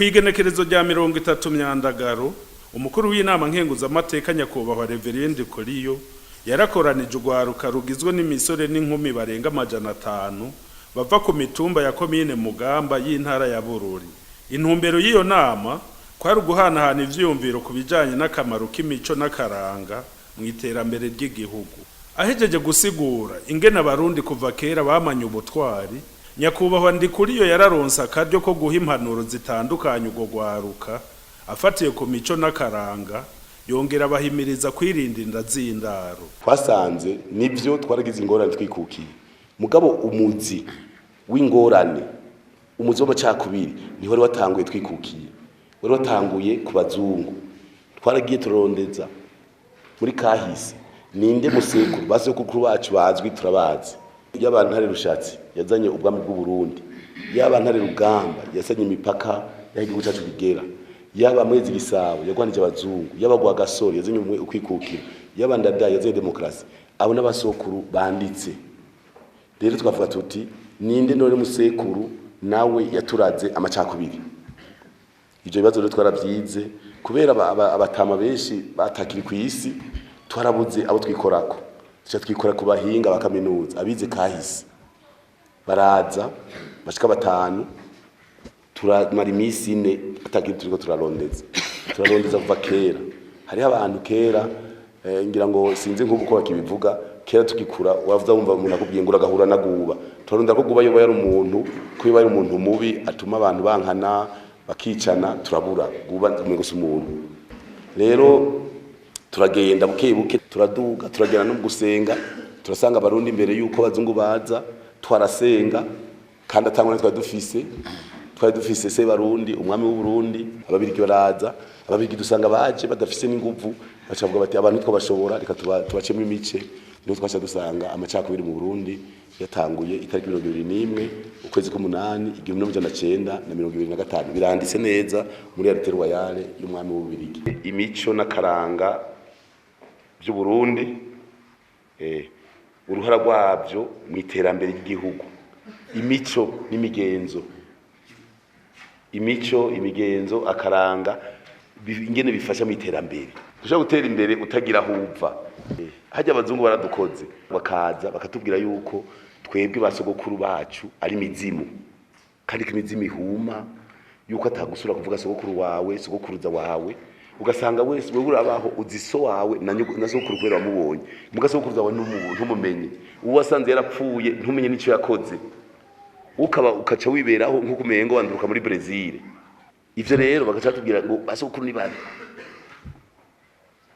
Ku igenekerezo rya 30 Myandagaro, umukuru w'inama nkenguzamateka, nyakubahwa Révérien Ndikuriyo, yarakoranije urwaruka rugizwe n'imisore n'inkumi barenga 500 bava ku mitumba ya komine Mugamba y'intara ya Bururi. Intumbero y'iyo nama kwari uguhanahana ivyiyumviro ku bijanye n'akamaro k'imico n'akaranga mu iterambere ry'igihugu. Ahejeje gusigura ingene Abarundi kuva kera bamanye ubutwari, nyakubahwa Ndikuriyo yararonse akaryo ko guha impanuro zitandukanye urwo rwaruka afatiye ku mico n'akaranga, yongera abahimiriza kwirinda inda z'indaro. Twasanze nibyo twaragize ingorane twikukiye, mugabo umuzi w'ingorane, umuzi w'amacakubiri, niho wari watanguye twikukiye, wari watanguye ku bazungu. Twaragiye turarondeza muri kahise, ninde musekuru, basekuruku bacu bazwi turabazi. Yaba Ntare Rushatsi yazanye ubwami bw'u Burundi, yaba Ntare Rugamba yazanye imipaka y'aho igihugu cyacu kigera, yaba Mwezi Gisabo yagwanije abazungu, yaba Rwagasore yazanye umwe ukwikukira, yaba Ndadaye yazanye demokarasi, abo n'abasokuru banditse. Rero twavuga tuti: ninde none musekuru nawe yaturaze amacakubiri? Ibyo bibazo rero twarabyize. Kubera abatama benshi batakiri ku isi, twarabuze abo twikorako, tuca twikora ku bahinga ba kaminuza abize kahise. Baraza bashika batanu, turamara iminsi 4 atakintu turiko turarondeza. Turarondeza kuva kera. Hariho abantu kera, ngira ngo sinzi nk'ubu ko bakibivuga, kera tugikura wavuza wumva umuntu akubwiye ngo uragahura na Guba. Turarondera ko Guba yoba yari umuntu, ko yoba yari umuntu mubi atuma abantu bankana bakicana. Turabura Guba, umengo si umuntu. Rero turagenda buke buke, turaduga, turagenda no mu gusenga, turasanga Abarundi imbere yuko abazungu baza twarasenga, kandi atangwa twari dufise, twari dufise se Barundi, umwami w'u Burundi. Ababirigi baraza, Ababirigi dusanga baje badafise n'inguvu, bacavuga bati: "Abantu twabashobora, reka tubacemo imice." Niho twaca dusanga amacakubiri mu Burundi yatanguye itariki 21 ukwezi k'umunani 1925. Biranditse neza muri arrêté royal y'umwami w'Ububirigi. Imico n'akaranga by'u Burundi, uruhara rwabyo mu iterambere ry'igihugu, imico n'imigenzo, imico, imigenzo, akaranga, ingene bifasha mu iterambere. Dushobora gutera imbere utagira aho uva. Hajya abazungu baradukoze, bakaza bakatubwira yuko twebwe basogokuru bacu ari imizimu, kandi ko imizimu ihuma, yuko atagusura kuvuga sogokuru wawe, sogokuruza wawe. Ugasanga wese wewe urabaho uzi so wawe na sogokuru kubera wamubonye, muga sogokuruza wawe ntumumenye, uwo wasanze yarapfuye ntumenye n'icyo yakoze, ukaba ukaca wiberaho nk'uko umengo wanduruka muri Brazil. Ivyo rero bagaca batubwira ngo basogokuru ni babi,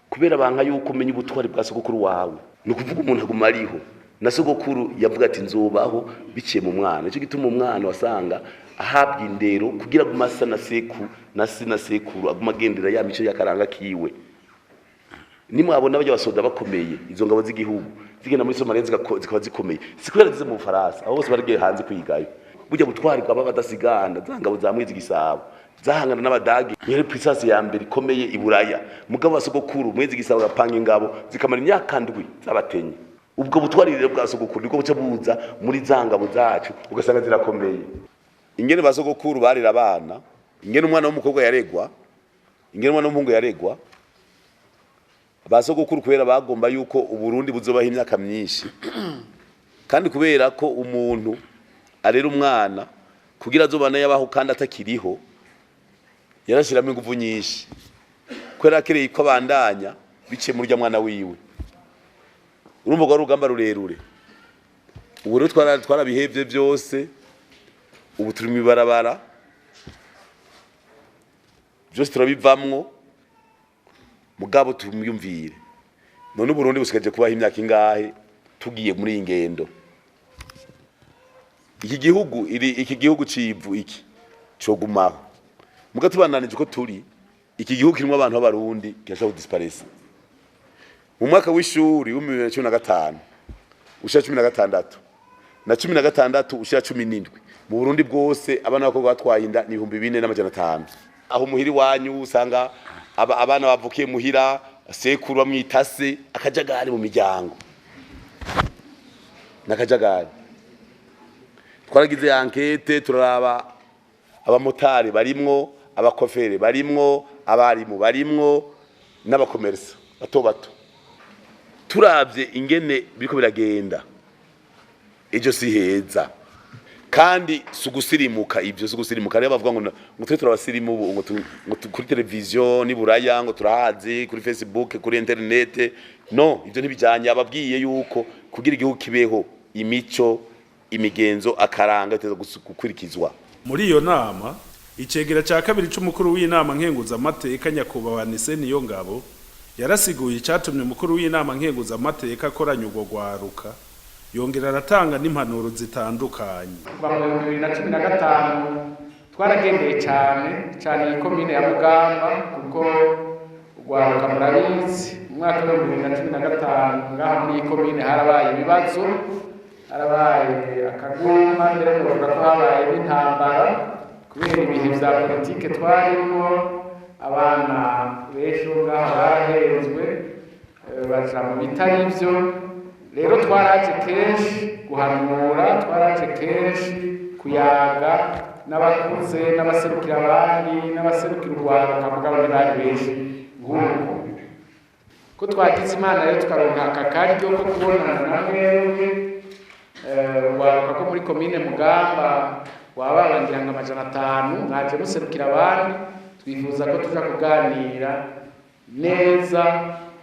kubera banka yuko umenya ubutwari bwa sogokuru wawe. Ni ukuvuga umuntu aguma ariho, na sogokuru yavuga ati: "Nzobaho biciye mu mwana." Nicyo gituma umwana wasanga ahabwa indero kugira agume asa na seku na se na sekuru, aguma agendera ya mico y'akaranga kiwe. Nimwabona bajya basoda bakomeye, izo ngabo z'igihugu zigenda muri Somalia zikaba zikomeye, si kubera zize mu Bufaransa, abo bose baragiye hanze kwigayo. Burya butwari bwaba badasigana, za ngabo za Mwezi Gisabo zahangana n'Abadage, niyo puissance ya mbere ikomeye i Buraya. Mugabo basogokuru Mwezi Gisabo gapanga ingabo zikamara imyaka 7 zabatenye. Ubwo butwari rero bwa sogokuru nibwo buca buza muri za ngabo zacu, ugasanga zirakomeye. Ingene basogokuru barera abana, ingene umwana w'umukobwa yaregwa, ingene umwana w'umuhungu yaregwa, basogokuru kubera bagomba yuko Uburundi buzobaho imyaka myinshi, kandi kubera ko umuntu arera umwana kugira azobane yabaho kandi atakiriho, yarashiramo ingufu nyinshi kubera akereye ko abandanya biciye muri rya mwana wiwe. Urumva ko ari urugamba rurerure. Ubu rero twarabihevye byose, ubu turi mu ibarabara, byose turabivamwo. Mugabo tumyumvire none, Uburundi busigaje kubaho imyaka ingahe tugiye muri iyi ngendo? Iki gihugu iri, iki gihugu civu iki cogumaho, muga tubandanije uko turi, iki gihugu kirimo abantu b'Abarundi kirashobora kudisparaissa. Mu mwaka w'ishuri wa 2015 ushira 16 na 16 ushira 17, mu Burundi bwose abana b'abakobwa batwaye inda ni 4500. Aho muhira iwanyu usanga abana bavukiye muhira, sekuru bamwita se, akajagari mu miryango n'akajagari. Twaragize enquête, turaraba abamotari barimwo. abakofere barimwo, abarimu barimwo, n'abakomersa bato bato. Turavye ingene biriko biragenda, ejo si heza. Kandi sugusirimuka, ivyo sugusirimuka. Rero bavuga ngo twe turabasirimu ubu, ngo kuri televiziyo ni buraya, ngo turahazi kuri Facebook, kuri internet. No ivyo ntibijanye. Ababwiye yuko kugira igihugu kibeho, imico, imigenzo, akaranga biteza gukurikizwa. Muri iyo nama, icegera ca kabiri c'umukuru w'inama nkenguzamateka, nyakubahwa Nise Niyongabo, yarasiguye icatumye umukuru w'inama nkenguzamateka akoranya urwo rwaruka, yongera aratanga n'impanuro zitandukanye. Kuva mu 2015 twaragendeye cyane cyane iyi komine ya Mugamba, kuko urwaruka murabizi, mu mwaka wa 2015 ngaha muri iyi komine harabaye ibibazo, harabaye akaguma, mbere novuga ko habaye n'intambara kubera ibihe vya politike twarimwo. Abana benshi bo ngaha barahenzwe, baja mu bitari vyo. Rero twaraje kenshi guhanura, twaraje kenshi kuyaga n'abakuze, n'abaserukira abandi, n'abaserukira urwaruka, mugabo ntibari benshi nk'uko. Ko twagize Imana rero tukaronka aka karyo ko kubonana na mwebwe, urwaruka ko muri komine Mugamba wababangira ngo 500, mwaje muserukira abandi, twifuza ko tuja kuganira neza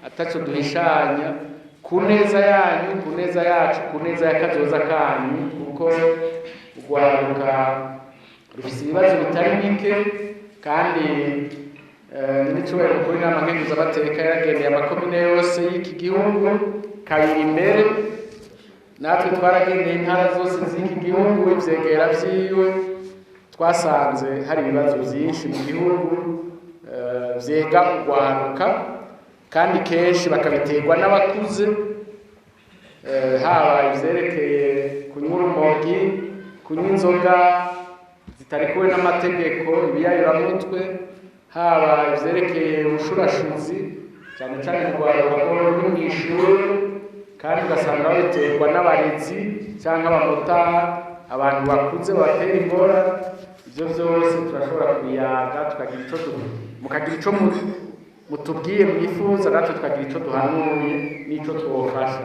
ataco duhishanya, ku neza yanyu, ku neza yacu, ku neza y'akazoza kanyu, kuko urwaruka rufise ibibazo bitari bike. Kandi n'icubahiro mukuru w'inama nkenguzamateka yaragendeye amakomine yose y'iki gihugu kabiri imbere, natwe twaragendeye intara zose z'iki gihugu, ivyegera vyiwe. Twasanze hari ibibazo vyinshi mu gihugu vyega urwaruka, kandi kenshi bakabiterwa n'abakuze, haba ivyerekeye kunywa urumogi, kunywa inzoga zitarekuwe n'amategeko, ibiyayuramutwe, haba ivyerekeye ubushurashuzi, cyane cyane mu rwaruka rwo mw'ishuri, kandi ugasanga babiterwa n'abarezi cyangwa abamotari, abantu bakuze babatera ingorane. Ivyo vyose turashobora kubiyaga, tukagira ico mukagira ico mutubwiye mwifuza, natwe tukagira ico duhanuye n'ico twofasha.